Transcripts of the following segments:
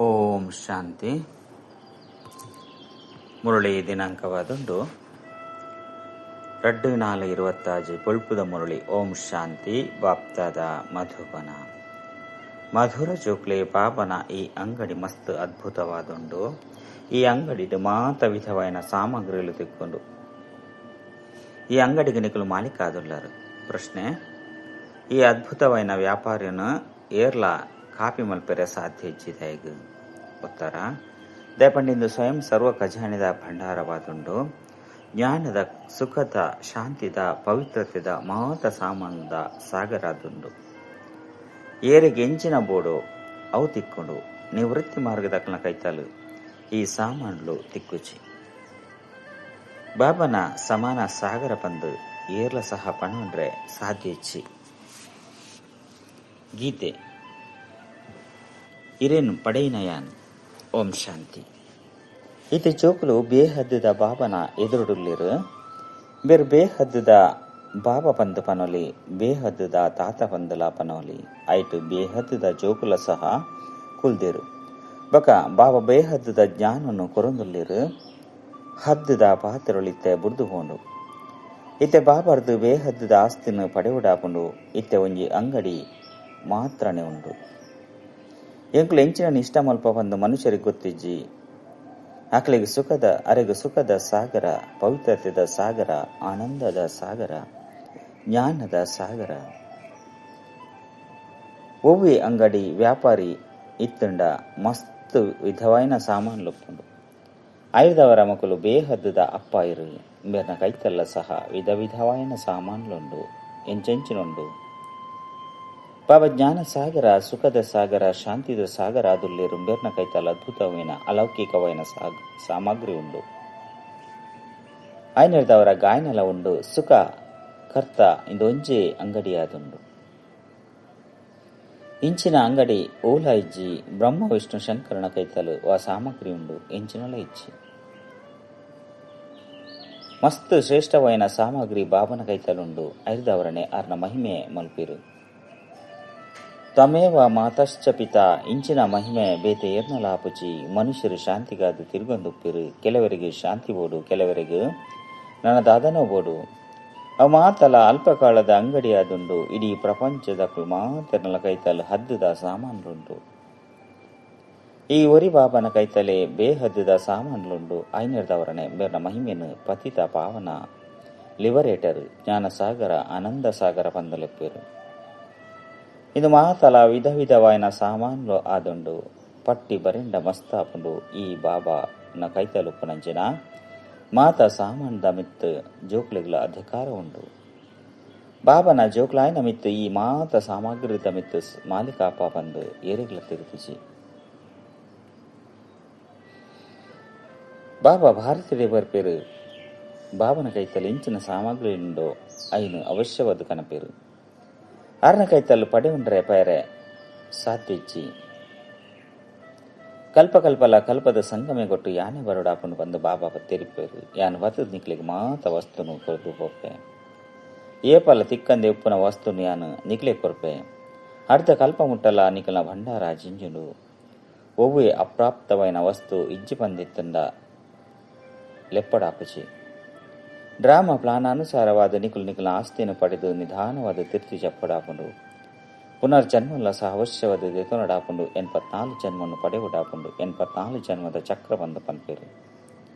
ಓಂ ಶಾಂತಿ. ಮುರಳಿ ದಿನಾಂಕವಾದುಂಡು 2/4/25 ಬೊಳ್ಪುದ ಮುರಳಿ. ಓಂ ಶಾಂತಿ. ಬಾಪ್ತಾದ ಮಧುಬನ ಮಧುರ ಜೋಕ್ಲೆ ಬಾಬನ ಈ ಅಂಗಡಿ ಮಸ್ತ್ ಅದ್ಭುತವಾದುಂಡು. ಈ ಅಂಗಡಿಡು ಮಾತ ವಿಧವಾಯಿನ ಸಾಮಗ್ರಿಲು ತಿಕ್ಕೊಂಡು ಈ ಅಂಗಡಿಗೆ ನಿಕಲು ಮಾಲೀಕಾದುಲ್ಲಾರು. ಪ್ರಶ್ನೆ: ಈ ಅದ್ಭುತವಾಯಿನ ವ್ಯಾಪಾರಿನ ಏರ್ಲ ಕಾಪಿ ಮಲ್ಪೆರೆ ಸಾಧ್ಯ ಇಜ್ಜಿದಾಯಗ್? ಉತ್ತರ: ದಯಪಂಡಿಂದು ಸ್ವಯಂ ಸರ್ವ ಖಜಾನೆದ ಭಂಡಾರವಾದುಂಡು. ಜ್ಞಾನದ, ಸುಖದ, ಶಾಂತಿದ, ಪವಿತ್ರತೆದ ಮಾತ ಸಾಮಾನದ ಸಾಗರಾದುಂಡು. ಏರಿಗೆ ಎಂಚಿನ ಬೋಡು ಅವು ತಿಕ್ಕೊಂಡು ನಿವೃತ್ತಿ ಮಾರ್ಗದಕ್ಕನ ಕೈತಲು ಈ ಸಾಮಾನ್ಲು ತಿಕ್ಕುಚಿ. ಬಾಬನ ಸಮಾನ ಸಾಗರ ಬಂದು ಏರ್ಲ ಸಹ ಪಣಂಡ್ರೆ ಸಾಧ್ಯ ಇಚ್ಚಿ. ಗೀತೆ ಇರೇನು ಪಡೆಯಿನಯಾನ್. ಓಂ ಶಾಂತಿ. ಇತಿ ಚೋಕುಲು ಬೇಹದ್ದುದ ಬಾಬನ ಎದುರುಡುಲ್ಲಿರು. ಬೇರು ಬೇಹದ್ದುದ ಬಾಬಾ ಪಂದು ಪನೋಲಿ, ಬೇಹದ್ದುದ ತಾತ ಪಂದುಲ ಪನೋಲಿ, ಐಟು ಬೇಹದ್ದುದ ಜೋಕುಲ ಸಹ ಕುಲ್ದಿರು. ಬಕ ಬಾಬಾ ಬೇಹದ್ದುದ ಜ್ಞಾನವನ್ನು ಕೊರೊಂದುಲ್ಲಿರು. ಹದ್ದುದ ಪಾತ್ರೊಳಿತ್ತೆ ಬುರ್ದು ಹೋಂಡು ಇತ್ತೆ ಬಾಬಾರ್ದು ಬೇಹದ್ದುದ ಆಸ್ತಿನ ಪಡೆವುಡಾಪುಂಡು. ಇತ್ತೆ ಒಂಜಿ ಅಂಗಡಿ ಮಾತ್ರನೇ ಉಂಡು. ಎಂಕುಲು ಎಂಚಿನ ಇಷ್ಟ ಮಲ್ಪ ಬಂದು ಮನುಷ್ಯರಿಗೆ ಗೊತ್ತಿಜ್ಜಿ. ಆಕಳಿಗೆ ಸುಖದ ಅರೆಗೆ ಸುಖದ ಸಾಗರ, ಪವಿತ್ರತೆದ ಸಾಗರ, ಆನಂದದ ಸಾಗರ, ಜ್ಞಾನದ ಸಾಗರ. ಒವ್ವೆ ಅಂಗಡಿ ವ್ಯಾಪಾರಿ ಇತ್ತಂಡ ಮಸ್ತ್ ವಿಧವಾಯಿನ ಸಾಮಾನ್ಲೊಪ್ಪುಂಡು. ಐದವರ ಮಕ್ಕಳು ಬೇಹದ್ದುದ ಅಪ್ಪ ಇರು ಮೇರ್ನ ಕೈತಲ್ಲ ಸಹ ವಿಧ ವಿಧವಾಯಿನ ಸಾಮಾನ್ಲುಂಡು, ಎಂಚೆಂಚಿನುಂಡು. ಬಾಬಾ ಜ್ಞಾನ ಸಾಗರ, ಸುಖದ ಸಾಗರ, ಶಾಂತಿದ ಸಾಗರ ಅದುಲ್ಲೇರು ಮೇರ್ನ ಕೈತಲ್ಲ ಅದ್ಭುತವೈನ ಅಲೌಕಿಕವೈನ ಸಾಮಗ್ರಿ ಉಂಡು. ಐನರ್ದವರ ಗಾಯನಲ ಉಂಡು. ಸುಖ ಕರ್ತ ಇಂದೊಂಜೆ ಅಂಗಡಿಯಾದುಂಡು. ಇಂಚಿನ ಅಂಗಡಿ ಓಲ ಇಜ್ಜಿ. ಬ್ರಹ್ಮ ವಿಷ್ಣು ಶಂಕರನ ಕೈತಲು ವಾ ಸಾಮಗ್ರಿ ಉಂಡು, ಎಂಚಿನಲ ಇಜ್ಜಿ. ಮಸ್ತ್ ಶ್ರೇಷ್ಠವಾಯಿನ ಸಾಮಗ್ರಿ ಬಾಬನ ಕೈತಲುಂಡು. ಐರ್ದವರನೆ ಅರ್ನ ಮಹಿಮೆ ಮಲ್ಪಿರು. ತಮೇವ ಮಾತಶ್ಚ ಪಿತ ಇಂಚಿನ ಮಹಿಮೆ ಬೇತೆ ಏರ್ನಲಾಪುಚಿ. ಮನುಷ್ಯರು ಶಾಂತಿಗಾದು ತಿರುಗೊಂದುಪ್ಪಿರು. ಕೆಲವರಿಗೆ ಶಾಂತಿ ಬೋಡು, ಕೆಲವರಿಗೆ ನನ್ನ ದಾದನೋ ಬೋಡು. ಅವು ಮಾತಲ ಅಲ್ಪಕಾಲದ ಅಂಗಡಿಯಾದುಂಡು. ಇಡೀ ಪ್ರಪಂಚದ ಮಾತನಲ ಕೈತಲ್ ಹದ್ದುದ ಸಾಮಾನ್ಲುಂಡು. ಈ ಒರಿ ಬಾಬನ ಕೈತಲೆ ಬೇಹದ್ದುದ ಸಾಮಾನ್ಲುಂಡು. ಐನರ್ದವರನೆ ಮೇರ್ನ ಮಹಿಮೆನು ಪತಿತ ಪಾವನ ಲಿಬರೇಟರ್ ಜ್ಞಾನಸಾಗರ ಆನಂದ ಸಾಗರ ಪಂದಲೆಪ್ಪಿರು. ಇದು ಮಾತಲ ವಿಧ ವಿಧವಾಯಿನ ಸಾಮಾನ್ಲು ಆದುಂಡು. ಪಟ್ಟಿ ಬರಿಂಡ ಮಸ್ತಾಪುಂಡು. ಈ ಬಾಬಾನ ಕೈತಲುಪ್ಪುನಂಚಿನ ಮಾತ ಸಾಮಾನ್ದ ಮಿತ್ತು ಜೋಕ್ಲಿಗ್ಲ ಅಧಿಕಾರ ಉಂಡು. ಬಾಬನ ಜೋಕ್ಲಾಯನ ಮಿತ್ತು ಈ ಮಾತ ಸಾಮಗ್ರಿದ ಮಿತ್ತು ಮಾಲಿಕಾಪ ಬಂದು ಏರಿಗ್ಲ ತಿರುತಿಜಿ. ಬಾಬಾ ಭಾರತೀಯ ಬರ್ಪೇರು. ಬಾಬನ ಕೈತಲ್ ಇಂಚಿನ ಸಾಮಗ್ರಿ ಉಂಡು ಐನು ಅವಶ್ಯವಾದ ಕನಪೇರು. ಅರ್ನ ಕೈತಲ್ಲು ಪಡೆಯುಂಡ್ರೆ ಪೈರೆ ಸಾಧ್ಯ ಇಜ್ಜಿ. ಕಲ್ಪ ಕಲ್ಪಲ ಕಲ್ಪದ ಸಂಗಮೆ ಕೊಟ್ಟು ಯಾನೆ ಬರೋಡಾಪುಂಡು ಬಂದು ಬಾಬಾ ತೆರಿಪೇರು. ಯಾನು ಬತ್ತದ ನಿಕ್ಲಿಗೆ ಮಾತ ವಸ್ತುನು ಕೊರದು ಪೋಪೆ. ಏಪಲ ತಿಕ್ಕಂದೆ ಉಪ್ಪುನ ವಸ್ತುನು ಯಾನು ನಿಕ್ಲೆ ಕೊರ್ಪೆ. ಅರ್ಧ ಕಲ್ಪ ಮುಟ್ಟಲ ನಿಕಲ ಭಂಡಾರ ಜಿಂಜುಂಡು. ಒವ್ವೆ ಅಪ್ರಾಪ್ತವೈನ ವಸ್ತು ಇಜ್ಜಿ ಬಂದಿತ್ತಂದ ಲೆಪ್ಪಡಾಪುಚಿ. ಡ್ರಾಮಾ ಪ್ಲಾನ್ ಅನುಸಾರವಾದ ನಿಕುಲು ನಿಕಲ ಆಸ್ತಿಯನ್ನು ಪಡೆದು ನಿಧಾನವಾದ ತಿರ್ತಿ ಚಪ್ಪಡಾಪುಂಡು. ಪುನರ್ಜನ್ಮಲ್ಲ ಸಹ ಅವಶ್ಯವಾದ ದೆತೊನಡಾಪುಂಡು. 84 ಜನ್ಮನ್ನು ಪಡೆವುಡಾಪುಂಡು. 84 ಜನ್ಮದ ಚಕ್ರ ಬಂದು ಪನ್ಪೇರು.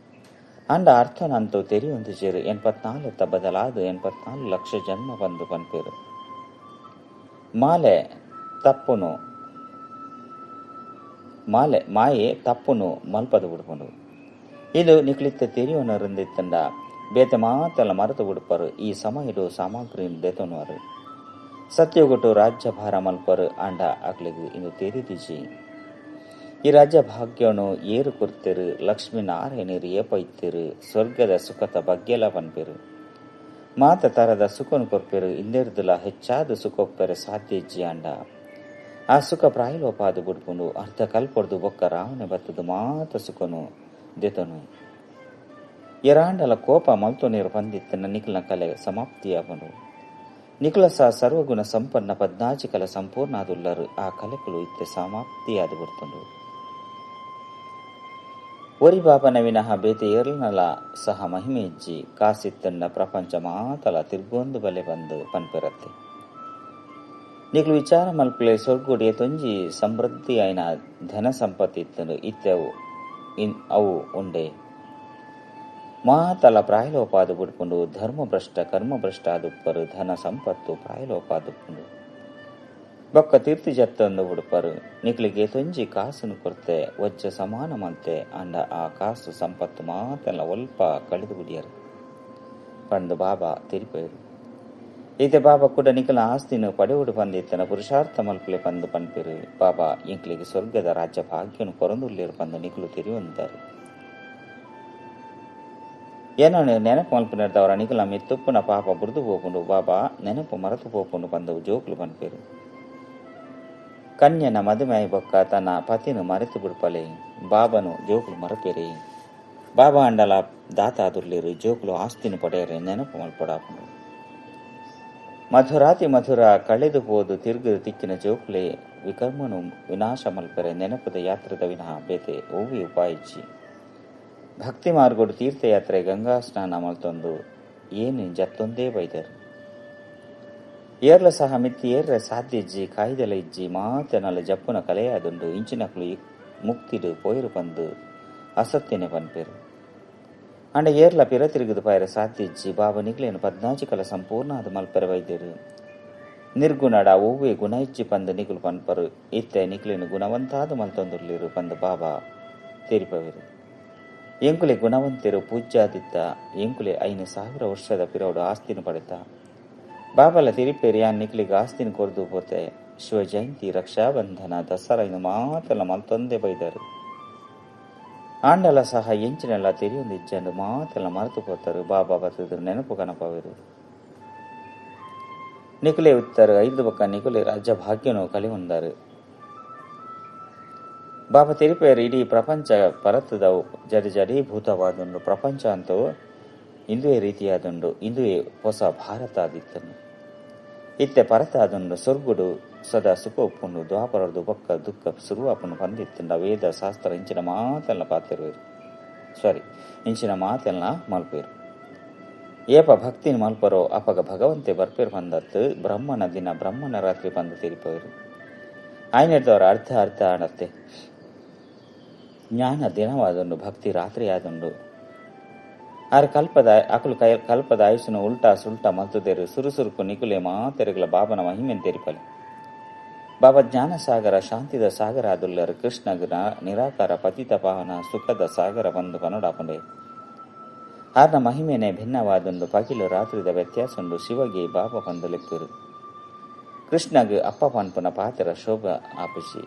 ಅಂಡ ಅರ್ಥನಂತೂ ತೆರೆಯೊಂದು ಚೇರು 84 ಬದಲಾದ 84 ಲಕ್ಷ ಜನ್ಮ ಬಂದು ಪನ್ಪೇರು. ಮಾಲೆ ತಪ್ಪುನು ಮಾಲೆ ಮಾಯೆ ತಪ್ಪುನು ಮಲ್ಪದ ಬಿಡ್ಪುಂಡು. ಇದು ನಿಕ್ಲಿತ್ತ ತೆರೆಯೋನರಿಂದಿತ್ತಂಡ ಬೇತೆ ಮಾತೆಲ್ಲ ಮರೆತು ಬಿಡ್ಪರು. ಈ ಸಮಯಡು ಸಾಮಗ್ರಿ ದೆತೊನುವರು. ಸತ್ಯಗೊಟ್ಟು ರಾಜ್ಯಭಾರ ಮಲ್ಪರು. ಆಂಡ ಅಕ್ಲಿಗು ಇಂದು ತೆರಿದಿಜಿ. ಈ ರಾಜ್ಯ ಭಾಗ್ಯನು ಏರು ಕೊರ್ತಿರು. ಲಕ್ಷ್ಮೀನಾರಾಯಣರು ಏಪೈತಿರು. ಸ್ವರ್ಗದ ಸುಖದ ಬಗ್ಗೆಲ ಪನ್ಪೇರು. ಮಾತ ತರದ ಸುಖನು ಕೊರ್ಪೇರು. ಇಂದೆರ್ದುಲ ಹೆಚ್ಚಾದ ಸುಖೊಪ್ಪೆರೆ ಸಾಧ್ಯ ಇಜ್ಜಿ. ಆಂಡ ಆ ಸುಖ ಪ್ರಾಯಲೋಪಾದು ಬಿಡ್ಕೊಂಡು ಅರ್ಧ ಕಲ್ಪೊಡ್ದು ಬೊಕ್ಕ ರಾವಣೆ ಬತ್ತದು ಮಾತ ಸುಖನು ದೆತನು. ಎರಾಂಡಲ ಕೋಪ ಮಲ್ತೊ ನೀರು ಬಂದಿತ್ತನ ನಿಖಿಲನ ಕಲೆ ಸಮಾಪ್ತಿಯಾಗನು. ನಿಖಿಲಸ ಸರ್ವಗುಣ ಸಂಪನ್ನ ಪದ್ನಾಜಿ ಕಲೆ ಸಂಪೂರ್ಣ ಆದುಲ್ಲರು. ಆ ಕಲೆಕುಲು ಇತ್ತೆ ಸಮಾಪ್ತಿಯಾದ ಬಿಡ್ತುಂಡು. ಒರಿ ಬಾಬನ ವಿನಃ ಬೇತೆ ಏರ್ಲನಲ ಸಹ ಮಹಿಮೆ ಇಜ್ಜಿ ಕಾಸಿತ್ತಂಡ ಪ್ರಪಂಚ ಮಾತಲ ತಿರ್ಗೊಂದು ಬಲೆ ಬಂದು ಪನ್ಪಿರತ್ತೆ. ನಿಕ್ಲು ವಿಚಾರ ಮಲ್ಪಲೆ ಸೊರ್ಗುಡಿಯ ತೊಂಜಿ ಸಮೃದ್ಧಿ ಆಯ್ನ ಧನ ಸಂಪತ್ತಿ ಇತ್ತಂಡು ಇತ್ತೆವು ಅವು ಉಂಡೆ. ಮಾತಲ ಪ್ರಾಯಲೋಪಾದು ಬಿಡ್ಕೊಂಡು ಧರ್ಮಭ್ರಷ್ಟ ಕರ್ಮಭ್ರಷ್ಟ ಆದುಪ್ಪರು ಧನ ಸಂಪತ್ತು ಪ್ರಾಯಲೋಪಾದುಪ್ಪುಂಡು ಬೊಕ್ಕ ತೀರ್ತಿ ಜತ್ತೊಂದು ಬಿಡ್ಪರು. ನಿಕ್ಲಿಗೆ ತೊಂಜಿ ಕಾಸುನು ಕೊರ್ತೆ ವಜ್ಜ ಸಮಾನ ಮಂತೆ ಅಂಡ ಆ ಕಾಸು ಸಂಪತ್ತು ಮಾತೆಲ್ಲ ಒಲ್ಪ ಕಳೆದು ಬಿಡಿಯರು ಪಂಡು ಬಾಬಾ ತಿರಿಪೇರು. ಈತೆ ಬಾಬಾ ಕೂಡ ನಿಖಲ ಆಸ್ತಿನ ಪಡೆಯುಡು ಪಂದಿತ್ತನ ಪುರುಷಾರ್ಥ ಮಲ್ಪಲೆ ಪಂದು ಪನ್ಪಿರು. ಬಾಬಾ ಇಂಕ್ಲಿಗೆ ಸ್ವರ್ಗದ ರಾಜ್ಯ ಭಾಗ್ಯನು ಕೊರಂದುಲ್ಲೇರು ಪಂದು ನಿಖಲು ತಿರಿಯುಂದರು. ಏನೋ ನೆನಪು ಮಲ್ಪು ನಿಖಲ ಮಿತ್ತುಪ್ಪುನ ಪಾಪ ಬುರ್ದು ಪೋಪುಂಡು ಬಾಬಾ ನೆನಪು ಮರತು ಪೋಪುಂಡು ಪಂದು ಜೋಕ್ಲು ಪನ್ಪಿರು. ಕನ್ಯನ ಮದುಮೆ ಬೊಕ್ಕ ತನ್ನ ಪತಿನು ಮರೆತು ಬಿಡ್ಪಲೆ ಬಾಬನು ಜೋಕ್ಲು ಮರಪೇರಿ. ಬಾಬಾ ಅಂಡಲ ದಾತ ಆದುರ್ಲಿರು ಜೋಕ್ಲು ಆಸ್ತಿನ ಪಡೆಯರೆ ನೆನಪು ಮಲ್ಪಡಾಪುಂಡು. ಮಧುರಾತಿ ಮಧುರ ಕಳೆದು ಪೋದು ತಿರುಗು ತಿಕ್ಕಿನ ಜೋಕ್ಲೆ ವಿಕರ್ಮನು ವಿನಾಶ ಮಲ್ಪರೆ ನೆನಪದ ಯಾತ್ರದ ವಿನಃ ಬೇತೆ ಓವಿ ಉಪಾಯಿಚ್ಚಿ. ಭಕ್ತಿ ಮಾರ್ಗೋಡು ತೀರ್ಥಯಾತ್ರೆ ಗಂಗಾ ಸ್ನಾನ ಮಲ್ತೊಂದು ಏನು ಜತ್ತೊಂದೇ ಬೈದರು. ಏರ್ಲ ಸಹ ಮಿತ್ತಿ ಏರ್ರ ಸಾಧ್ಯ ಇಜ್ಜಿ ಕಾಯ್ದೆಲ ಇಜ್ಜಿ ಮಾತನಲ್ಲ ಜಪ್ಪುನ ಕಲೆಯಾದುಂಡು ಇಂಚಿನಕ್ಲು ಮುಕ್ತಿಡು ಪೋಯಿರು ಪಂದು ಅಸತ್ಯನೆ ಪನ್ಪೇರು. ಅಂಡ ಏರ್ಲ ಪಿರ ತಿರುಗುದು ಪಾಯರ ಸಾಧ್ಯ ಇಜ್ಜಿ ಬಾಬಾ ನಿಗ್ಲೇನು ಪದ್ನಾಜಿ ಕಲ ಸಂಪೂರ್ಣ ಅದು ಮಲ್ಪೆರ ವೈದ್ಯರು. ನಿರ್ಗುಣಡ ಒವ್ವೆ ಗುಣ ಇಜ್ಜಿ ಪಂದು ನಿಗುಲು ಪನ್ಪರು. ಇತ್ತೆ ನಿಗ್ಲೇನು ಗುಣವಂತಾದ ಮಲ್ತೊಂದುರ್ಲಿರು ಪಂದು ಬಾಬಾ ತೀರ್ಪವಿರು. ಎಂಕುಲೆ ಗುಣವಂತಿರು ಪೂಜ್ಯಾದಿತ್ತ ಎಂಕುಲೆ 5,000 ವರ್ಷದ ಪಿರೋಡು ಆಸ್ತಿನ ಪಡೆತ ಬಾಬಲ ತಿರಿಪೇರಿ ಯಾನ್ ನಿಕ್ಲಿಗೆ ಆಸ್ತಿನ ಕೊರ್ದು ಪೋತೆ. ಶಿವ ಜಯಂತಿ ರಕ್ಷಾಬಂಧನ ದಸರಾ ಇನ್ನು ಮಾತೆಲ್ಲ ಮಲ್ತೊಂದೇ ಬೈದರು. ಆಂಡಲ ಸಹ ಎಂಚಿನೆಲ್ಲ ತೆರಿಯೊಂದಿಜ್ಜಂಡು ಮಾತೆಲ್ಲ ಮರೆತು ಪೋತರು. ಬಾಬಾ ಬತ್ತದ್ರು ನೆನಪು ಕನಪವರು. ನಿಕುಲೆ ಉತ್ತರು ಐದು ಬಕ್ಕ ನಿಕುಲೆ ರಾಜ್ಯ ಭಾಗ್ಯನು ಕಲಿ ಹೊಂದರು. ಬಾಬಾ ತಿರುಪೇರು ಇಡೀ ಪ್ರಪಂಚ ಪರತದವು ಜಡಿ ಜಡಿ ಭೂತವಾದುಂಡು ಪ್ರಪಂಚ ಅಂತವು ಇಂದುವೇ ರೀತಿಯಾದುಂಡು ಇಂದುವೇ ಹೊಸ ಭಾರತ ಆದಿತ್ತನು. ಇತ್ತೆ ಪರತಾದುಂಡು ಸೊರ್ಗುಡು ಸದಾ ಸುಖ ಉಪ್ಪುಂಡು ದ್ವಾಪರದು ಬೊಕ್ಕ ದುಃಖ ಸುರುವಾಪುಂಡು ಪಂದಿತ್ತುಂಡ ವೇದ ಶಾಸ್ತ್ರ ಇಂಚಿನ ಮಾತೆಲ್ಲ ಪಾತಿರುವರು ಸಾರಿ ಇಂಚಿನ ಮಾತೆಲ್ಲ ಮಲ್ಪೇರು. ಏಪ ಭಕ್ತಿನ ಮಲ್ಪರೋ ಅಪಗ ಭಗವಂತೆ ಬರ್ಪೇರು ಪಂದತ್ತು ಬ್ರಹ್ಮನ ದಿನ ಬ್ರಹ್ಮನ ರಾತ್ರಿ ಪಂದು ತಿರಿಪವರು. ಆಯ್ನೆಡ್ದವರ ಅರ್ಧ ಅರ್ಥ ಆಡತ್ತೆ. ಜ್ಞಾನ ದಿನವಾದುಂಡು ಭಕ್ತಿ ರಾತ್ರಿ ಆದುಂಡು. ಆರು ಕಲ್ಪದ ಅಕಲು ಕಲ್ಪದ ಆಯುಷನು ಉಲ್ಟಾ ಸುಲ್ಟಾ ಮಲ್ತುದೇರು ಸುರುಸುರುಕು ನಿಕುಲೆ ಮಾತೆರುಗಳ ಬಾಬನ ಮಹಿಮೆನ್ ತೆರಿಪಲೆ. ಬಾಬಾ ಜ್ಞಾನಸಾಗರ ಶಾಂತಿದ ಸಾಗರ ಆದುಲ್ಲರು ಕೃಷ್ಣ ನಿರಾಕಾರ ಪತಿತ ಪಾವನ ಸುಖದ ಸಾಗರ ಬಂದು ಪನೋಡಾಪುಂಡೆ. ಆರ್ನ ಮಹಿಮೆನೆ ಭಿನ್ನವಾದೊಂದು ಪಗಿಲು ರಾತ್ರಿದ ವ್ಯತ್ಯಾಸೊಂಡು ಶಿವಗೆ ಬಾಬಾ ಬಂದು ಲೆಕ್ಕರು. ಕೃಷ್ಣಗ್ ಅಪ್ಪ ಪನ್ಪುನ ಪಾತ್ರ ಶೋಭ ಆಪುಜಿ.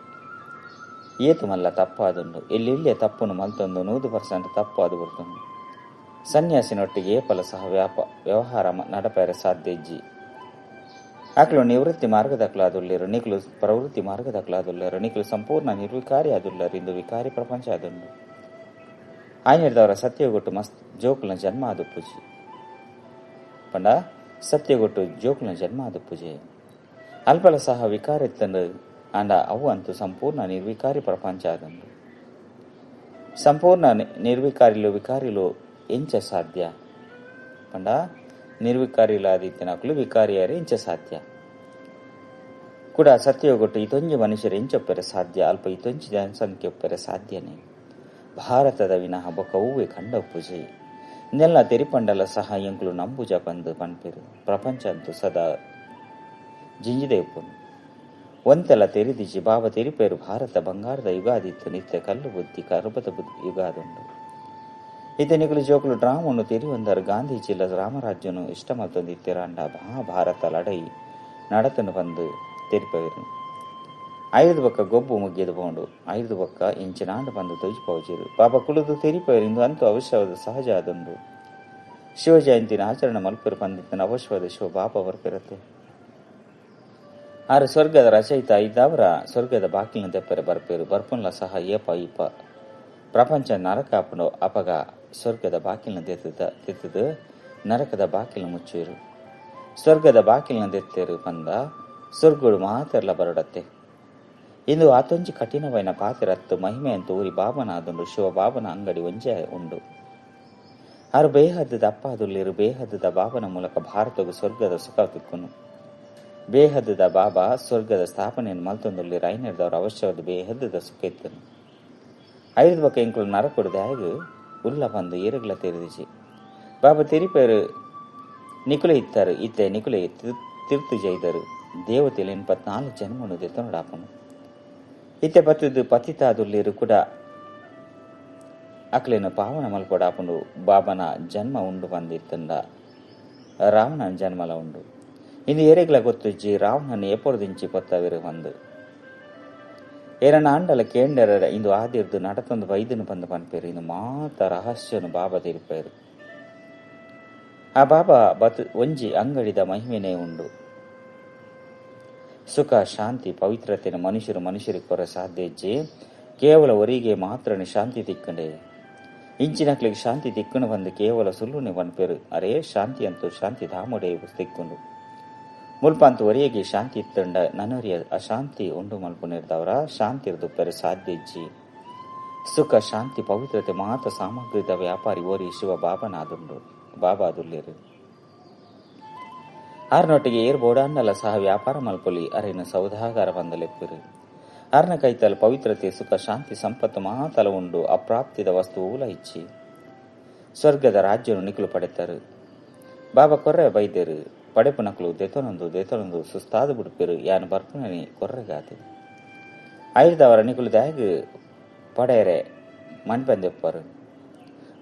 ಏತು ಮಲ್ಲ ತಪ್ಪಾದುಂಡು ಎಲ್ಲೆಲ್ಲೇ ತಪ್ಪುನು ಮಲ್ತೊಂದು 100% ತಪ್ಪು ಅದು ಬರ್ತುಂಡು. ಸನ್ಯಾಸಿನೊಟ್ಟಿಗೆ ಏಪಲ ಸಹ ವ್ಯವಹಾರ ನಡಪೇರ ಸಾಧ್ಯ ಇಜ್ಜಿ. ಆಕಲು ನಿವೃತ್ತಿ ಮಾರ್ಗದಕ್ಲಾದುಲ್ಲೇರು ನಿಕ್ಲು ಪ್ರವೃತ್ತಿ ಮಾರ್ಗದಕ್ಲಾದುಲ್ಲೇರು ನಿಕ್ಲು ಸಂಪೂರ್ಣ ನಿರ್ವಿಕಾರಿ ಆದುಲ್ಲರು ಇಂದು ವಿಕಾರಿ ಪ್ರಪಂಚ ಆದುಂಡು. ಆಯ್ನೆಡ್ದವರ ಸತ್ಯಗೊಟ್ಟು ಮಸ್ತ್ ಜೋಕುಲ್ನ ಜನ್ಮ ಅದು ಪೂಜೆ ಪಂಡ ಸತ್ಯಗೊಟ್ಟು ಜೋಕುಲ್ನ ಜನ್ಮ ಅದು ಪೂಜೆ ಅಲ್ಪಲ ಸಹ ವಿಕಾರ ಇತ್ತಂದು ಅಂಡ ಅವು ಅಂತೂ ಸಂಪೂರ್ಣ ನಿರ್ವಿಕಾರಿ ಪ್ರಪಂಚ ಆದುಂಡು. ಸಂಪೂರ್ಣ ನಿರ್ವಿಕಾರಿಲು ವಿಕಾರಿಲು ಎಂಚ ಸಾಧ್ಯ ಪಂಡ ನಿರ್ವಿಕಾರಿಲಾದಿತ್ಯನಕಲು ವಿಕಾರಿಯಾರೆ ಎಂಚ ಸಾಧ್ಯ ಕೂಡ ಸತ್ಯಗೊಟ್ಟು ಇತೊಂಜಿ ಮನುಷ್ಯರು ಎಂಚೊಪ್ಪೆರೆ ಸಾಧ್ಯ ಅಲ್ಪ ಇತೊಂಜಿ ಜನಸಂಖ್ಯೆ ಒಪ್ಪೆರೆ ಸಾಧ್ಯನೇ. ಭಾರತದ ವಿನಃ ಬೊಕ್ಕ ಹೂವೆ ಕಂಡ ಪೂಜೆ ನೆಲ್ಲ ತೆರಿಪಂಡಲ ಸಹ ಎಂಕುಲು ನಂಬುಜ ಬಂದು ಪನ್ಪೆರು. ಪ್ರಪಂಚ ಅಂತೂ ಸದಾ ಜಿಂಜಿದೆ ಉಪ್ಪುನು ಒಂತೆಲ್ಲ ತೆರಿದಿಜಿ ಬಾಬಾ ತೆರಿಪೇರು ಭಾರತ ಬಂಗಾರದ ಯುಗಾದಿತ್ತು ನಿತ್ಯ ಕಲ್ಲು ಬುದ್ಧಿ ಕರ್ಬದ ಬುದ್ಧಿ ಯುಗಾದುಂಡು. ಇತನಿಕಲು ಜೋಕುಲು ಡ್ರಾಮನ್ನು ತೆರಿಯೊಂದರು ಗಾಂಧೀಜಿಲ ರಾಮರಾಜ್ಯನು ಇಷ್ಟ ಮಲ್ತೊಂದು ಇತ್ತಿರಾಂಡ ಮಹಾಭಾರತ ಲಡೈ ನಡತನು ಬಂದು ತೆರಿಪೇರು. 5 ಬಕ್ಕ ಗೊಬ್ಬು ಮುಗಿಯದು ಪೋಂಡು 5 ಬಕ್ಕ ಇಂಚಿನಾಂಡು ಬಂದು ತೊಯ್ಜು ಪೌಜಿರು. ಬಾಬಾ ಕುಳಿದು ತೆರಿಪೇರು ಇಂದು ಅಂತೂ ಅವಶ್ಯವಾದ ಸಹಜ ಆದುಂಡು. ಶಿವ ಜಯಂತಿನ ಆಚರಣೆ ಮಲ್ಪೆರು ಬಂದಿದ್ದನ ಅವಶ್ಯವಾದ ಶಿವ ಬಾಬಾ ಬರ್ಪಿರತ್ತೆ. ಆರು ಸ್ವರ್ಗದ ರಚಯಿತ ಇದ್ದವರ ಸ್ವರ್ಗದ ಬಾಕಿಲಿನ ದೆಪ್ಪರೆ ಬರ್ಪೇರು ಬರ್ಪುನ್ಲ ಸಹ ಏಪ ಈಪ ಪ್ರಪಂಚ ನರಕ ಅಪ್ಪನು ಅಪಗ ಸ್ವರ್ಗದ ಬಾಕಿಲಿನ ತೆತ್ತದು ನರಕದ ಬಾಕಿಲಿನ ಮುಚ್ಚುವರು. ಸ್ವರ್ಗದ ಬಾಕಿಲಿನ ದೆತ್ತೇರು ಪಂದ ಸ್ವರ್ಗಡು ಮಾತೆರ್ಲ ಬರಡತ್ತೆ. ಇಂದು ಆತೊಂಜಿ ಕಠಿಣವೈನ ಪಾತಿರತ್ತು ಮಹಿಮೆಯಂತೂ ಊರಿ ಬಾಬನ ಆದುಂಡು. ಶಿವಬಾಬನ ಅಂಗಡಿ ಒಂಜೇ ಉಂಡು. ಆರು ಬೇಹದ್ದದ ಅಪ್ಪಾದುಲ್ಲಿರು ಬೇಹದ್ದದ ಬಾಬನ ಮೂಲಕ ಭಾರತವು ಸ್ವರ್ಗದ ಸುಖ ತಿಕ್ಕುನು. ಬೇಹದ್ದದ ಬಾಬಾ ಸ್ವರ್ಗದ ಸ್ಥಾಪನೆಯನ್ನು ಮಲ್ತೊಂದುಲ್ಲಿರು. ಐನೆರ್ದವರ ಅವಶ್ಯವಾದ ಬೇಹದ್ದದ ಸುಖ ಇತ್ತನು. ಐದು ಬಕ್ಕ ಎಂಕುಲು ನರಕೊಡು ದಾಯಗು ಉಲ್ಲ ಬಂದು ಏರುಗಳ ತೆರೆದಿಜಿ. ಬಾಬಾ ತೆರಿಪೇರು ನಿಕುಲೆ ಇತ್ತಾರೆ ಇತ್ತೆ ನಿಕುಲೆ ತಿರ್ತು ಜೈದರು. ದೇವತೆಯಲ್ಲಿ 84 ಜನ್ಮನು ದೆತ್ತನೊಡಾಪನು. ಇತ್ತೆ ಬತ್ತಿದ್ದು ಪತಿತಾದುಲ್ಲಿರು ಕೂಡ ಅಕ್ಲೇನು ಪಾವನ ಮಲ್ಪೊಡಾಪುಂಡು. ಬಾಬನ ಜನ್ಮ ಉಂಡು ಬಂದಿತ್ತಂದ ರಾವಣನ ಜನ್ಮಲ ಉಂಡು. ಇಂದು ಏರೆಗ್ಲ ಗೊತ್ತುಜ್ಜಿ ರಾವಣನ ಏಪೊರ್ದಿಂಚಿ ಪೊತ್ತವಿರು ಬಂದು ಏರನ ಆಂಡಲ ಕೇಂಡರ ಇಂದು ಆದಿರ್ದು ನಡತೊಂದು ಬೈದನು ಬಂದು ಪನ್ಪೇರು. ಇಂದು ಮಾತ ರಹಸ್ಯನು ಬಾಬಾ ತಿರುಪೇರು. ಆ ಬಾಬಾ ಬತ್ ಒಂಜಿ ಅಂಗಡಿದ ಮಹಿಮೆನೇ ಉಂಡು. ಸುಖ ಶಾಂತಿ ಪವಿತ್ರತೆಯ ಮನುಷ್ಯರು ಮನುಷ್ಯರಿಗೆ ಕೊರ ಸಾಧ್ಯ ಇಜ್ಜಿ. ಕೇವಲ ಒರಿಗೆ ಮಾತ್ರನೇ ಶಾಂತಿ ತಿಕ್ಕಂಡೆ. ಇಂಚಿನಕ್ಲಿಗೆ ಶಾಂತಿ ತಿಕ್ಕಣ ಬಂದು ಕೇವಲ ಸುಳ್ಳುನೆ ಪನ್ಪೇರು. ಅರೇ ಶಾಂತಿ ಅಂತೂ ಶಾಂತಿ ಧಾಮಡೆ ತಿಕ್ಕೊಂಡು ಮುಲ್ಪಂತು ಒರಿಯಗೆ ಶಾಂತಿ ಇತ್ತಂಡ ನನೊರಿಯ ಅಶಾಂತಿ ಉಂಡು ಮಲ್ಪುನಿರ್ದವರ ಶಾಂತಿ ಇರ್ದುಪ್ಪರೆ ಸಾಧ್ಯ ಇಜ್ಜಿ. ಸುಖ ಶಾಂತಿ ಪವಿತ್ರತೆ ಮಾತ ಸಾಮಗ್ರಿದ ವ್ಯಾಪಾರಿ ಓರಿ ಶಿವ ಬಾಬನಾದುಂಡು. ಬಾಬಾ ಅದುಲ್ಲೇರು ಆರ್ನೊಟ್ಟಿಗೆ ಏರ್ ಬೋಡಾಂಡಲ ಸಹ ವ್ಯಾಪಾರ ಮಲ್ಪೊಲಿ. ಅರೇನು ಸೌದಾಗಾರ ಬಂದಲೆಪ್ಪಿರು. ಅರ್ನ ಕೈತಲ್ ಪವಿತ್ರತೆ ಸುಖ ಶಾಂತಿ ಸಂಪತ್ತು ಮಾತಲ ಉಂಡು. ಅಪ್ರಾಪ್ತಿದ ವಸ್ತು ಊಲ ಇಚ್ಚಿ ಸ್ವರ್ಗದ ರಾಜ್ಯನು ನಿಕುಲು ಪಡೆತರು. ಬಾಬಾ ಕೊರ್ರೆ ಬೈದೇರು. ಪಡೆಪು ನಕಲು ದೆತೊನೊಂದು ದೆತೊನೊಂದು ಸುಸ್ತಾದ ಬಿಡುಪಿರು. ಯಾನು ಬರ್ಪುನನಿ ಕೊರ್ರೆಗಾತು ಐದವರ ನಿಕುಲು ದಾಗ್ ಪಡೆಯರೆ ಮಣ್ಪಂದೆಪ್ಪರು.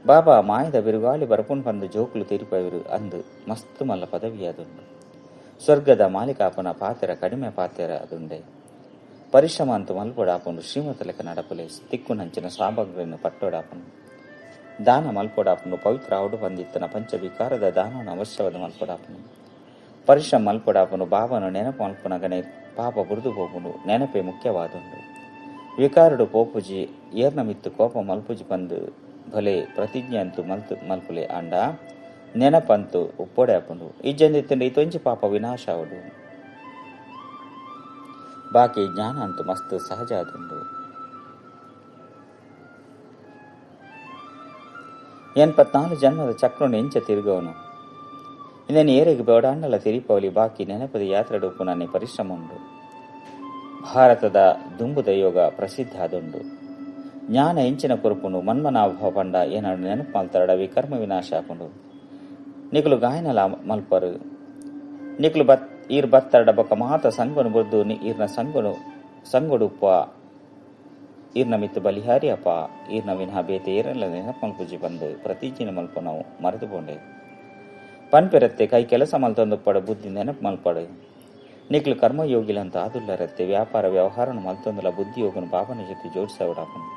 ಬಾಬಾ ಮಾಯದ ಬಿರುಗಾಳಿ ಬರ್ಪುನ್ ಬಂದು ಜೋಕುಲು ತೀರ್ಪವರು ಅಂದು ಮಸ್ತು ಮಲ್ಲ ಪದವಿಯಾದುಂಡು. ಸ್ವರ್ಗದ ಮಾಲಿಕಾಪನ ಪಾತೆರ ಕಡಿಮೆ ಪಾತೆರ ಅದುಂಡೆ. ಪರಿಶ್ರಮ ಅಂತೂ ಮಲ್ಪೊಡಾಪುಂಡು. ಶ್ರೀಮತ ಲೆಕ್ಕ ನಡಪುಲೆ. ತಿಕ್ಕುನಂಚಿನ ಸಾಮಗ್ರಿಯನ್ನು ಪಟ್ಟೊಡಾಪುಂಡು. ದಾನ ಮಲ್ಪೊಡಾಪುಂಡು. ಪವಿತ್ರ ಆವಡು ಬಂದಿತ್ತನ ಪಂಚವಿಕಾರದ ದಾನವನ್ನು ಅವಶ್ಯವಾದ ಮಲ್ಪೊಡಾಪುಂಡು. ಪರಿಶ್ರಮ ಮಲ್ಪೊಡಾಪುಂಡು. ಬಾಬಾನು ನೆನಪು ಮಲ್ಪುನಗನೆ ಪಾಪ ಬುರಿದು ಪೋಪುಂಡು. ನೆನಪೇ ಮುಖ್ಯವಾದುಂಡು. ವಿಕಾರುಡು ಪೋಪುಜಿ ಏರ್ನ ಮಿತ್ತು ಕೋಪ ಮಲ್ಪುಜಿ ಬಂದು ಭಲೆ ಪ್ರತಿಜ್ಞೆ ಅಂತೂ ಮಲ್ತು ಮಲ್ಪುಲೆ ಅಂಡ ನೆನಪಂತು ಉಪ್ಪೊಡೆ ಆಪುಂಡು. ಇಜ್ಜಂದಿತ್ತಂಡು ಇತೊಂಜಿ ಪಾಪ ವಿನಾಶ ಆವಡು. ಬಾಕಿ ಜ್ಞಾನ ಅಂತೂ ಮಸ್ತ್ ಸಹಜ ಆದುಂಡು. 84 ಜನ್ಮದ ಚಕ್ರನು ಎಂಚ ತಿರುಗವನು. ಇನ್ನೇನು ಏರೆಗೆ ಬೇಡಾಂಡಲ ತಿರಿಪವಲಿ. ಬಾಕಿ ನೆನಪದ ಯಾತ್ರೆ ಉಪ್ಪು ಪರಿಶ್ರಮ ಉಂಡು. ಭಾರತದ ದುಂಬುದ ಯೋಗ ಪ್ರಸಿದ್ಧ ಆದುಂಡು. ಜ್ಞಾನ ಎಂಚಿನ ಕೊರುಪುಂಡು. ಮನ್ಮನಾಭ ಪಂಡ ಏನಾಡು ನೆನಪು ಮಲ್ತರಡ ವಿಕರ್ಮ ವಿನಾಶ ಆಪುಂಡು. ನಿಕುಲು ಗಾಯನಲ ಮಲ್ಪರು. ನಿಕುಲು ಬತ್ ಈರ್ ಬತ್ತರಡ ಬೊಕ್ಕ ಮಾತ ಸಂಗೊನು ಬುರ್ದು ಈರ್ನ ಸಂಗೊನು ಸಂಗೊಡುಪ್ಪ ಈರ್ನ ಮಿತ್ತು ಬಲಿಹಾರಿ ಅಪ್ಪ ಈರ್ನ ವಿನಃ ಬೇತೆ ಏರಲ್ಲ ನೆನಪು ಮಲ್ಪುಜಿ ಬಂದು ಪ್ರತಿಜಿನ ಮಲ್ಪ ನಾವು ಮರೆತು ಪೋಂಡೆ. ಪನ್ಪೆರತ್ತೆ ಕೈ ಕೆಲಸ ಮಲ್ತೊಂದುಪ್ಪಡು ಬುದ್ಧಿ ನೆನಪು ಮಲ್ಪಡು. ನಿಕ್ಲು ಕರ್ಮಯೋಗಿಲಂತ ಆದುಲ್ಲರತ್ತೆ ವ್ಯಾಪಾರ ವ್ಯವಹಾರನು ಮಲ್ತೊಂದುಲ ಬುದ್ಧಿಯೋಗನು ಬಾಬನ ಜೊತೆ ಜೋಡಿಸವಡಾಪನು.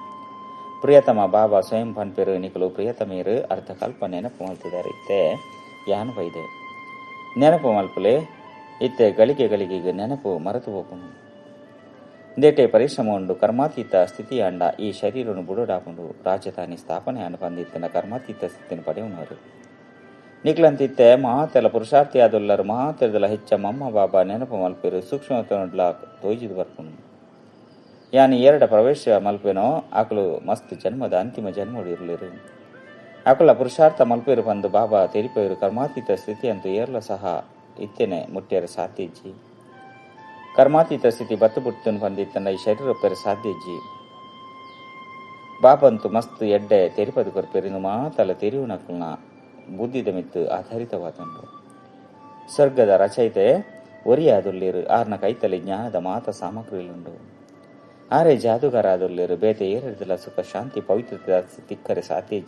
ಪ್ರಿಯತಮ ಬಾಬಾ ಸ್ವಯಂ ಪನ್ಪೆರು ನಿಕಲು ಪ್ರಿಯತಮೇರು ಅರ್ಧಕಲ್ಪ ನೆನಪು ಮಲ್ತಿದ್ದಾರೆ. ಇತ್ತೆ ಯಾನು ಬೈದೆ ನೆನಪು ಮಲ್ಪುಲೆ. ಇತ್ತೆ ಗಳಿಗೆ ಗಳಿಗೆಗೆ ನೆನಪು ಮರೆತು ಹೋಪುನು. ದೇಟೆ ಪರಿಶ್ರಮ ಉಂಡು. ಕರ್ಮಾತೀತ ಸ್ಥಿತಿಯಾಂಡ ಈ ಶರೀರನು ಬುಡೋಡಾಪುಂಡು. ರಾಜಧಾನಿ ಸ್ಥಾಪನೆ ಅನ್ನು ಬಂದಿತ್ತನ ಕರ್ಮಾತೀತ ಸ್ಥಿತಿಯನ್ನು ಪಡೆಯುವವರು. ನಿಕ್ಲಂತಿತ್ತೆ ಮಾತೆಲ್ಲ ಪುರುಷಾರ್ಥಿ ಆದುಲ್ಲರು ಮಾತೆಲ್ಲ ಹೆಚ್ಚ ಮಮ್ಮ ಬಾಬಾ ನೆನಪು ಮಲ್ಪೆರು. ಸೂಕ್ಷ್ಮತನೊಡ್ಲ ತೋಜಿದು ಬರ್ಪುನು. ಯಾನು ಎರಡ ಪ್ರವೇಶ ಮಲ್ಪೇನೋ ಆಕಲು ಮಸ್ತ್ ಜನ್ಮದ ಅಂತಿಮ ಜನ್ಮೋಡು ಇರಲಿರು. ಆಕಲ ಪುರುಷಾರ್ಥ ಮಲ್ಪೇರು ಬಂದು ಬಾಬಾ ತೆರಿಪೇರು. ಕರ್ಮಾತೀತ ಸ್ಥಿತಿ ಅಂತೂ ಏರ್ಲ ಸಹ ಇತ್ತೇನೆ ಮುಟ್ಟಿಯರ ಸಾಧ್ಯ ಇಜ್ಜಿ. ಕರ್ಮಾತೀತ ಸ್ಥಿತಿ ಬತ್ತು ಬುಟ್ಟುನು ಬಂದಿತ್ತನ ಈ ಶರೀರ ಪೆರ ಸಾಧ್ಯ ಇಜ್ಜಿ. ಬಾಬಂತು ಮಸ್ತ್ ಎಡ್ಡೆ ತೆರಿಪದು ಕೊರ್ಪೇರು. ಮಾತಲ್ಲ ತೆರಿಯುನಕಲ್ನ ಬುದ್ಧಿದ ಮಿತ್ತು ಆಧಾರಿತವಾದುಂಡು. ಸ್ವರ್ಗದ ರಚಯಿತೆ ಒರಿಯಾದುಲ್ಲಿರು. ಆರ್ನ ಕೈತಲೆ ಜ್ಞಾನದ ಮಾತ ಸಾಮಗ್ರಿಲುಂಡು. ಆರೆ ಜಾದುಗಾರ ಆದುಲ್ಲಿರು. ಬೇತೆ ಏರಿದಲ ಸುಖ ಶಾಂತಿ ಪವಿತ್ರತೆ ತಿಕ್ಕರೆ ಸಾಧ್ಯ.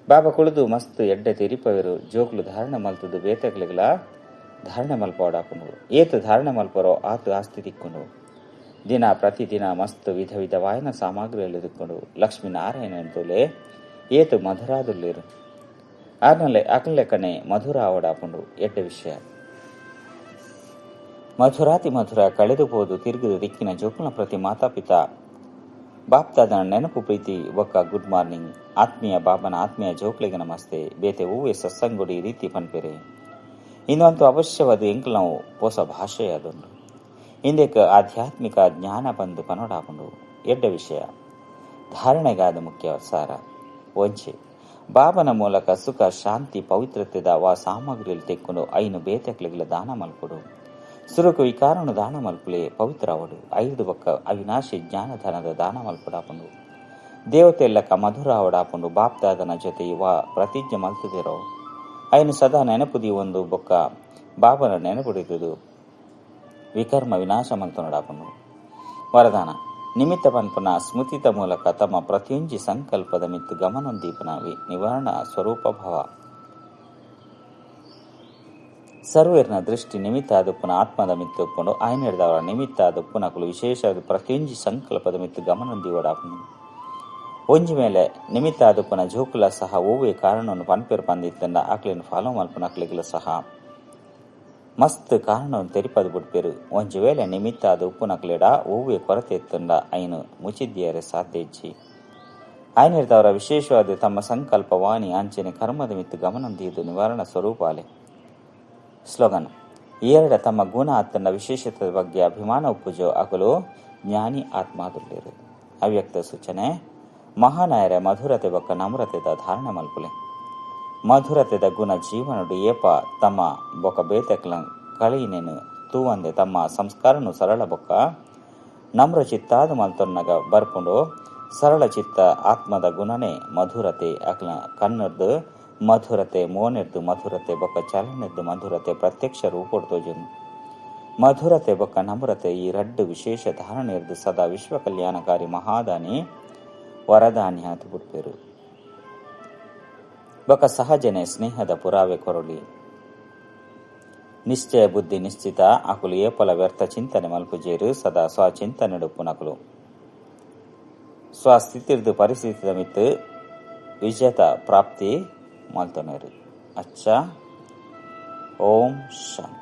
ಬಾಬಾ ಕುಳಿದು ಮಸ್ತ್ ಎಡ್ಡೆ ತೆರಿಪವರು. ಜೋಕ್ಲು ಧಾರಣ ಮಲ್ತದ್ದು ಬೇತೆಗ್ಲಿಗ್ಲ ಧಾರಣೆ ಮಲ್ಪೋಡಾಪುಂಡು. ಏತು ಧಾರಣೆ ಮಲ್ಪರೋ ಆತು ಆಸ್ತಿ ತಿಕ್ಕೊಂಡು. ದಿನ ಪ್ರತಿದಿನ ಮಸ್ತ್ ವಿಧ ವಿಧವಾಯನ ಸಾಮಗ್ರಿಯಲ್ಲಿ ತಿಕ್ಕೊಂಡು. ಲಕ್ಷ್ಮೀನಾರಾಯಣ ಅಂತಲೇ ಏತು ಮಧುರಾದುಲ್ಲಿರು. ಆರ್ನಲೆ ಅಕಲೆಕ್ಕನೆ ಮಧುರ ಆವಡಾಪುಂಡು. ಎಡ್ಡೆ ವಿಷಯ ಮಧುರಾತಿ ಮಧುರ ಕಳೆದು ಹೋದು ತಿರುಗಿದು ದಿಕ್ಕಿನ ಜೋಕುನ ಪ್ರತಿ ಮಾತಾಪಿತಾ ಬಾಪ್ತಾದನ ನೆನಪು ಪ್ರೀತಿ ಒಕ್ಕ ಗುಡ್ ಮಾರ್ನಿಂಗ್. ಆತ್ಮೀಯ ಬಾಬನ ಆತ್ಮೀಯ ಜೋಕ್ಲಿಗೆ ನಮಸ್ತೆ. ಬೇತೆ ಹೂವೆ ಸತ್ಸಂಗುಡಿ ರೀತಿ ಪನ್ಪೆರೆ. ಇನ್ನೊಂದು ಅವಶ್ಯವಾದ ಎಂಕಲ್ ನಾವು ಪೋಸ ಭಾಷೆ ಅದೊಂದು. ಇಂದೆಕ್ ಆಧ್ಯಾತ್ಮಿಕ ಜ್ಞಾನ ಬಂದು ಪನೋಡಾಪುಂಡು. ಎಡ್ಡ ವಿಷಯ ಧಾರಣೆಗಾದ ಮುಖ್ಯ ಸಾರ. ಒಂಚೆ ಬಾಬನ ಮೂಲಕ ಸುಖ ಶಾಂತಿ ಪವಿತ್ರತೆದ ವಾ ಸಾಮಗ್ರಿಯಲ್ಲಿ ತೆಕ್ಕೊಂಡು ಐನು ಬೇತಕ್ಲೆಗ್ಲ ದಾನ ಮಲ್ಪುಡು. ಸುರುಕು ವಿಕಾರನು ದಾನ ಮಲ್ಪುಲೆ ಪವಿತ್ರವಡು. ಐದು ಬೊಕ್ಕ ಅವಿನಾಶಿ ಜ್ಞಾನಧನದ ದಾನ ಮಲ್ಪುಡಾಪುಂಡು. ದೇವತೆಲ್ಲಕ ಮಧುರ ಅವಡಾಪುಂಡು. ಬಾಪ್ದಾದನ ಜೊತೆ ವಾ ಪ್ರತಿಜ್ಞೆ ಮಲ್ತುದಿರೋ ಐನು ಸದಾ ನೆನಪುದಿ ಒಂದು ಬೊಕ್ಕ ಬಾಬನ ನೆನಪುಡಿದುದು ವಿಕರ್ಮ ವಿನಾಶ ಮಲ್ತೊನಡಾಪುಂಡು. ವರದಾನ ನಿಮಿತ್ತ ಪನ್ಪುನ ಸ್ಮೃತಿತ ಮೂಲಕ ತಮ್ಮ ಪ್ರತಿಯೊಂಜಿ ಸಂಕಲ್ಪದ ಮಿತ್ತು ಗಮನೊಂದೀಪನ ನಿವಾರಣ ಸ್ವರೂಪ ಭಾವ. ಸರ್ವೇರ್ನ ದೃಷ್ಟಿ ನಿಮಿತ್ತ ಆದುಪ್ಪುನ ಆತ್ಮದ ಮಿತ್ತುಪ್ಪುಂಡು. ಆಯ್ನೆಡ್ದವರ ನಿಮಿತ್ತ ಆದುಪ್ಪುನಕುಲು ವಿಶೇಷ ಪ್ರತಿಯೊಂಜಿ ಸಂಕಲ್ಪದ ಮಿತ್ತು ಗಮನೊಂದೀವಡಾಪುಂಡು. ಒಂಜಿ ಮೇಲೆ ನಿಮಿತ್ತ ಆದುಪ್ಪುನ ಜೋಕುಲ ಸಹ ಓವೇ ಕಾರಣವನ್ನು ಪನ್ಪೆರ್ ಪಂದಿತ್ತಂಡ ಆಕ್ಲೆನ್ ಫಾಲೋ ಮಲ್ಪುನ ಅಕ್ಲೆಗ್ಲ ಸಹ ಮಸ್ತ್ ಕಾರಣವನ್ನು ತೆರಿಪದು ಬಿಡ್ಪೇರು. ಒಂಜಿ ವೇಳೆ ನಿಮಿತ್ತ ಅದು ಉಪ್ಪುನಕ್ಲೆಡ ಓವೇ ಕೊರತೆ ಎತ್ತಂಡ ಐನು ಮುಚಿದ್ದಿಯರೆ ಸಾಧ್ಯ ಇಜ್ಜಿ. ಆಯ್ನಿರ್ದವರ ವಿಶೇಷವಾದ ತಮ್ಮ ಸಂಕಲ್ಪ ವಾಣಿ ಆಂಚನೆ ಕರ್ಮದ ಮಿತ್ತು ಗಮನೊಂದಿದ್ದು ನಿವಾರಣ ಸ್ವರೂಪಾಲೆ. ಸ್ಲೋಗನ್: ಎರಡ ತಮ್ಮ ಗುಣ ಆತನ ವಿಶೇಷತೆಯ ಬಗ್ಗೆ ಅಭಿಮಾನ ಉಪ್ಪುಜೋ ಅಗಲು ಜ್ಞಾನಿ ಆತ್ಮಾದುಲ್ಲೇರು. ಅವ್ಯಕ್ತ ಸೂಚನೆ: ಮಹಾನಾಯರ ಮಧುರತೆ ಬೊಕ್ಕ ನಮ್ರತೆದ ಧಾರಣ ಮಲ್ಪುಲೆ. ಮಧುರತೆದ ಗುಣ ಜೀವನಡು ಏಪ ತಮ್ಮ ಬೊಕ ಬೇತಕ್ಲ ಕಳೆಯಿನೇನು ತೂವಂದೆ ತಮ್ಮ ಸಂಸ್ಕಾರನು ಸರಳ ಬೊಕ್ಕ ನಮ್ರ ಚಿತ್ತಾದ ಮಲ್ತೊನ್ನಗ ಬರ್ಪುಂಡು. ಸರಳ ಚಿತ್ತ ಆತ್ಮದ ಗುಣನೇ ಮಧುರತೆ. ಅಕ್ಲ ಕಣ್ಣರ್ದು ಮಧುರತೆ, ಮೋನೆರ್ದು ಮಧುರತೆ, ಬೊಕ್ಕ ಚಲನೆದ್ದು ಮಧುರತೆ ಪ್ರತ್ಯಕ್ಷ ರೂಪೊಡು ತೋಜುನು. ಮಧುರತೆ ಬೊಕ್ಕ ನಮ್ರತೆ ಈ ರಡ್ಡು ವಿಶೇಷ ಧಾರಣೆರ್ದು ಸದಾ ವಿಶ್ವ ಕಲ್ಯಾಣಕಾರಿ ಮಹಾದಾನಿ ವರದಾನಿ ಆತು ಬುಡ್ಪೇರು. ಬೊಕ್ಕ ಸಹಜನೆ ಸ್ನೇಹದ ಪುರಾವೆ ಕೊರೊಲಿ. ನಿಶ್ಚಯ ಬುದ್ಧಿ ನಿಶ್ಚಿತ ಅಕುಲು ಏಪಲ ವ್ಯರ್ಥ ಚಿಂತನೆ ಮಲ್ಪುಜೇರು. ಸದಾ ಸ್ವಚಿಂತನೆಡುಪ್ಪುನಕುಲು ಸ್ವಸ್ಥಿತಿರ್ದು ಪರಿಸ್ಥಿತಿದ ಮಿತ್ತು ವಿಜೇತ ಪ್ರಾಪ್ತಿ ಮಲ್ತೊನೇರು. ಅಚ್ಚ, ಓಂ ಶಾಂತಿ.